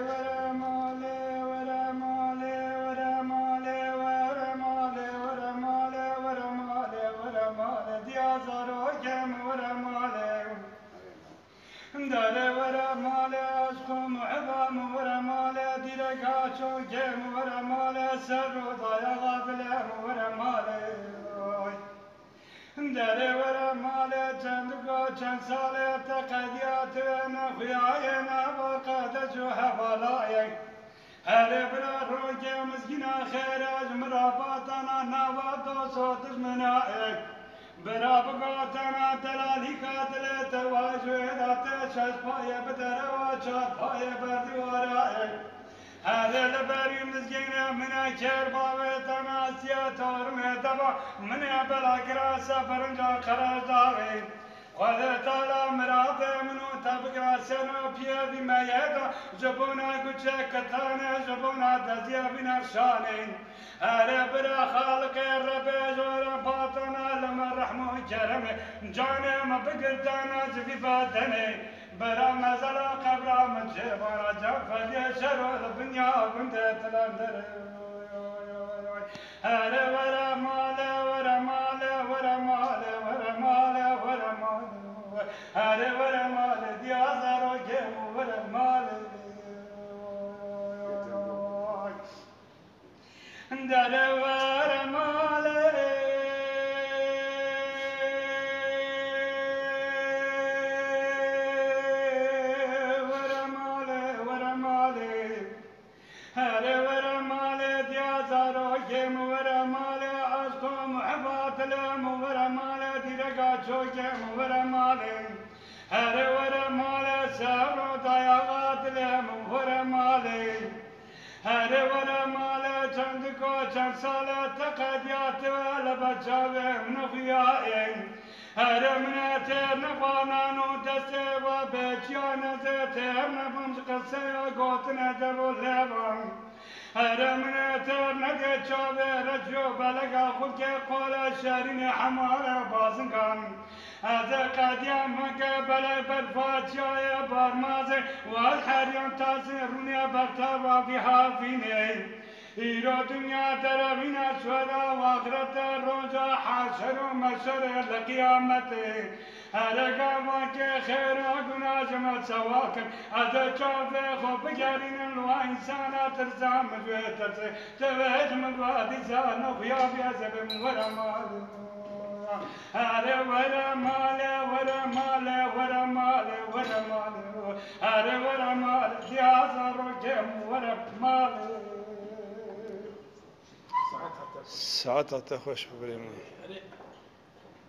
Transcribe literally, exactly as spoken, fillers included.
Were malê, were malê, were malê, were malê, were malê, were malê, were malê, diya zarokê min were malê. Dere were malê, eşq û muhiba min were malê, dîreka çokê min were malê, ser û dayaxa dilê min were malê. Oy. Dere were malê, çend go çend salê te qediya tu nexuyayê nava qedeç û hevalayê. Here bira rokê mizgîna xêre ji min ra vatana nava dost û dijminayê. Bira bigatana delalîka dilê te wa ji wê de te şeş payê bi derewa çar payê berdiwarayê. Herê li berî mizgînê min e kêr bavê te nasiye tormê deva min e bela kirase birinca qeraj daxê. Xwedê Teala miradê min û te bikira sena piyevî me yê de ji bona guçe kitane ji bona deziyevî nexşanê. Here bira Xaliqê Rebê jore batana li me rehm û keremê canê me bigirtana ji vî bedenê. Bera mezela qebra min çêbana can fediyê şero li dinya gundê tilendir. Here were malê, were malê, were malê, were malê, were malê. Here were malê, diya zarokê min were malê. Dere were malê, were malê, were malê. Here were malê, diya zarokê min were malê, eşq û muhiba dilê min were malê, dîreka çokê min were malê. Here were malê, ser û dayaxa dilê min were malê. Here were malê, çend go çend sale te qediya tu li ber çavê min xuyayê. Here min e têr nexwanan û destê we bêçiya nezê têr nebûm ji qeseya gotine dev û lêvan. Here min e têr nedê çavê reciyo belega xulkê qole şerînê hemale bazingan. Ez ê qediyam weke belek berfa çiyayê barmazê û ez heriyan tasê rûnê berteva vî havînê. Îro dinya derevîna şwera û axirete roja haşer û meşerê li qiyametê. Here gavakê xêra guna ji me çawa kin. Ez ê çavê xwe bigerînim li wa însana tirsa min ji wê tirsê. Tevej min vadî zana xuya bê ez ê bim were mal. Here were malê, were malê, were malê, were malê. Here were malê, diya zarokê min were malê. Saeta te xweş be birê min.